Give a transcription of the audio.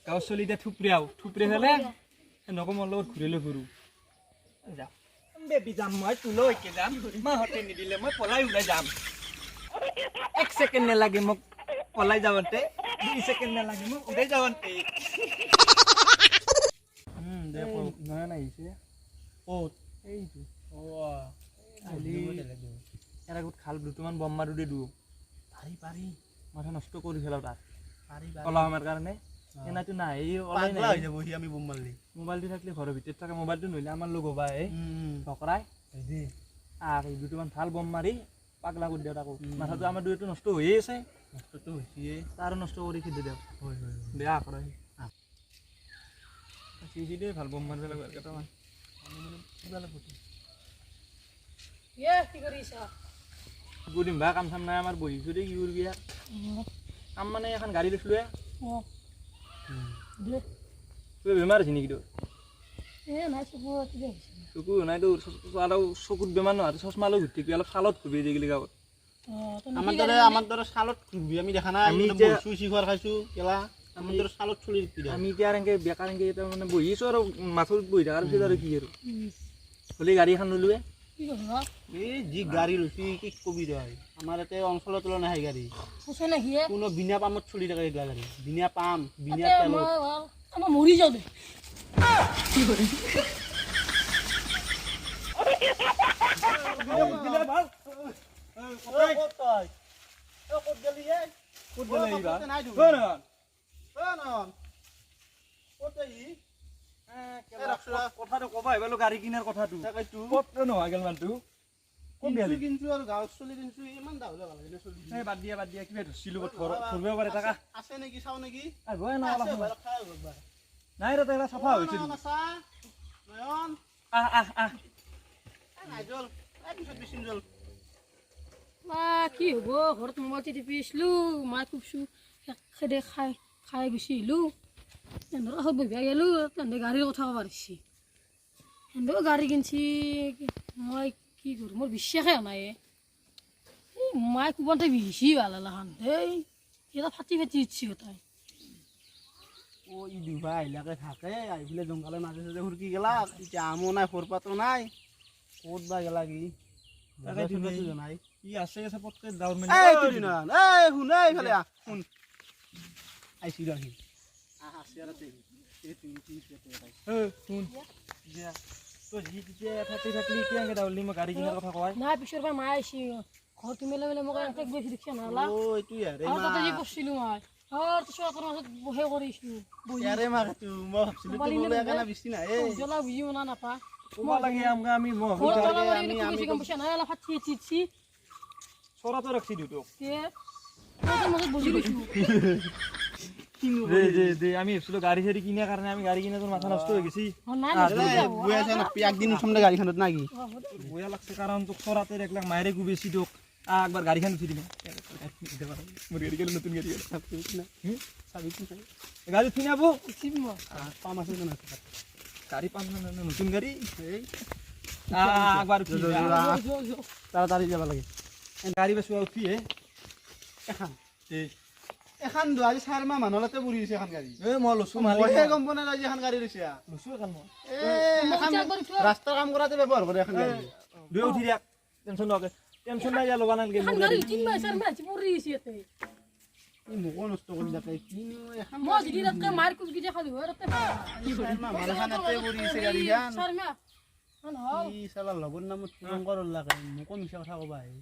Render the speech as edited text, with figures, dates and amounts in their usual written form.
গাঁৱৰ চলি এতিয়া থুপৰিয়াও থুপৰি ফেলে সেনেকৈ মোৰ লগত ঘূৰি লৈ ফুৰো। যাওঁ বেবী, যাম মই তোলৈকে যাম, মাহঁতে নিদিলে মই পলাই ওলাই যাম। 1 ছেকেণ্ড নালাগে মোক পলাই যাওঁতে, 2 ছেকেণ্ড নালাগে মোক ওলাই যাওঁতে। নয়ন আহিছে। ক'ত? এইটো ইয়াৰ আগত খাল দুটামান বম মাৰো দে দু। পাৰি পাৰি, মাথা নষ্ট কৰি পেলাও তাৰ পাৰি। অলপ সময়ৰ কাৰণে। এনাইতো নাই, ওলাই পাগলা নাই। হৈ যাব সি আমি বোম মাৰলি। মোবাইলটো থাকিলে ঘৰৰ ভিতৰত থাকে, মোবাইলটো নহ'লে আমাৰ লগ হ'বা এই টকৰাই আৰু দুটামান ভাল বম মাৰি পাগলা কৰি দিওঁ তাকো। মাথাটো আমাৰ দুয়োটো নষ্ট হৈয়ে আছে। নষ্টটো হৈছে। তাৰো নষ্ট কৰি খেদি দিওঁ। হয় হয়। বেয়া কৰে সি। দেই ভাল বম মাৰিব লাগিব কেইটামান। কিবা লাগিব। এ কি কৰিছা? কৰিম বা, কাম চাম নাই আমাৰ, বহিছোঁ দেই। কি কৰিবি আৰু কাম মানে এখন গাড়ী লৈছিলোঁ। অঁ দে। কিবা বেমাৰ হৈছে নেকি তোৰ? এ নাই, চকু কিবা হৈছে। চকু নাই তোৰ আৰু চকুত বেমাৰ নহয়, চশমা লৈ ঘূৰি থাকিবি, অলপ ছালত ঘূৰি থাকিলি গাঁৱত। অঁ। আমাৰ দৰে ছালত ঘূৰিবি, আমি দেখা নাই। আমি আমি এতিয়া- চুই খোৱাৰ খাইছো কেলা, আমাৰ দৰে ছালত চলি থাকিবি দে। আমি এতিয়া আৰু এনেকে বেকাৰ এনেকে এতিয়া মানে বহিছোঁ আৰু মাথুত বহি থকাৰ পিছত আৰু কি আৰু হ'লে গাড়ী এখন ল'লোৱে। কি কৰিবা? এই যি গাড়ী লৈছি কি কবি তই, আমাৰ ইয়াতে অঞ্চলত ওলা নাহে গাড়ী। কৈছে নেকি এ? কোনো বিনা পামত চলি থাকে এইগিলা গাড়ী, বিনা পাম বিনা তাতে তেলত। মই আমাৰ মৰি যাওঁ দে। ক'ত তই? অ, ক'ত গেলি এ? ক'ত গ'লে এইবাৰ? নাই দেখোন। ঐ নয়ন। অ, নয়ন। ক'ত ই? কথাটো ক'বা আহিব গাড়ী কিনাৰ কথাটো। তাকেইতো। ক'ত নোহোৱা গেল মানুহটো? ক'ত গেলি? কিনছো আৰু গাঁৱত চলি কিনছো, ইমান দাম হ'লে ভাল লাগে চলি। এই বাদ দিয়া, বাদ দিয়া, কিবা ধৰছিলো, ধৰিব পাৰে তাকা। আছে নেকি চাওঁ নেকি? আহিবই না অলপ আছে। সময়। খাই আহিব একবাৰ। নাই ৰে, তাই চাফা হৈছে। নয়ন আছা? নয়ন। আহ আহ আহ। এই নাই জল, এই পিছত বেচিম জল। বা কি হ'ব, ঘৰত মোবাইলটো টিপি আছিলোঁ, মায়ে কুপছোঁ খেদে খাই খাই গুচি আহিলোঁ। তেহেঁতৰ কাষত বহিব গ'লোঁ, তেহেঁতে গাড়ীৰ কথা ক'ব পাৰিছে, সেহেঁতেও গাড়ী কিনছি। মই কি কৰোঁ, মোৰ বিশ্বাসে হোৱা নাই। এই মায়ে কোবাতে বিহিছি ভাল এলাখান, এই এটা ফাটি ফাটি উঠছি গোটাই। অ, ই দুবা আহিলাকে থাকে, আহি পেলাই জংঘলৰ মাজে চাজে সুৰকি গেলা, এতিয়া আমো নাই, খোৰপাতো নাই, ক'ত বা গেলা কি। তাকেইতো। নাই। ই আছে আছে, পটকে দাউৰ এই মাৰি। তুই নয়ন, এই শুন, এই ইফালে আহ, শুন, আহিছি ৰ সি। আহ, আছে আৰু আছে। এই তুমি কি ঐ, শুন দিয়া, তই যি তেতিয়া থাকি থাকলি কি এনেকে দাউৰলি মই গাড়ী কিনাৰ কথা কয়? নাই, পিছৰ পৰা মায়ে আহিছি, ঘৰটো মেলে মেলে মোক এনেকে গৈছি, দেখিছা নহ'লা। অ, এইটো ইয়াৰে। আৰু তাতে যি মাক কৰিছিলোঁ মই, আৰু চোৱাটোৰ মাজত বহে কৰিছিলোঁ বহি। ইয়াৰে মাক এইটো, মই ভাবছিলো মোবাইল তোৰ বোলে ইমান একেনা বেছি নাই এই। জ্বলা বুজিও না নাপা। ক'ব লাগে আমগা আমি মই ঘৰত তলা মাৰি আমি- কিনে আমি গৈছি, গম পাইছা নাই, অলপ ফাটি উঠিছি। চৰাটো ৰাখছি দুটোক। তে চোৱাটোৰ মাজত বহি লৈছোঁ। দে দে দে, আমি ভাবছিলো গাড়ী চাড়ী কিনাৰ কাৰণে, আমি গাড়ী কিনা তোৰ মাথা নষ্ট হৈ গৈছি। অ, নাই। বৈ আছে না, একদিন উঠাম দে গাড়ীখনত নাকি? বয়া লাগছে কাৰণ তোক চৰাতে এক লাখ মায়েৰে কুবেছি তোক। আহ, একবাৰ গাড়ীখন উঠি দিবি মোৰ গাড়ী গেলে, নতুন গাড়ী গেলে। গাড়ী উঠি নাবো। উঠিম মই। পাম আছে না? গাড়ী পাম না না, নতুন গাড়ী। এই। আহ, একবাৰ উঠি যা, যা। যা। যোৱা, যোৱা। তাড়াতাড়ি যাব লাগে। গাড়ী বেচোৱা উঠি হে। এখন এই। এখন আজি 4 মাহ মানুহতে বুঢ়ি হৈছে এখন গাড়ী। এই মই লৈছো মালিক। মইহে গম পোৱা নাই আজি এখন গাড়ী লৈছে। লৈছো এখন মই। এই মই এখন একবাৰ উঠোৱা। ৰাস্তাৰ কাম কৰাতে ব্যৱহাৰ কৰে এখন গাড়ী। দুয়ো উঠি দিয়াক, টেনচন নকৰে, টেনচন নাই, ল'বা নালাগে। এখন মোৰ গাড়ী গাড়ী উঠিম মই, 4 মাহ আজি পৰি আছে ইয়াতে। ই মোকো নষ্ট কৰি থাকে কিনো এখন। মই যদি তাতকৈ মাৰ কোবকেইটা খালো হয় তাতে ভাল। 4 মাহ মানুহ এখন ইয়াতে পৰি আছে গাড়ীখন। 4 মাহ নহয়। ই চালা লগৰ নামত শংকৰ লাগে, মোকো মিছা কথা ক'বা আহে।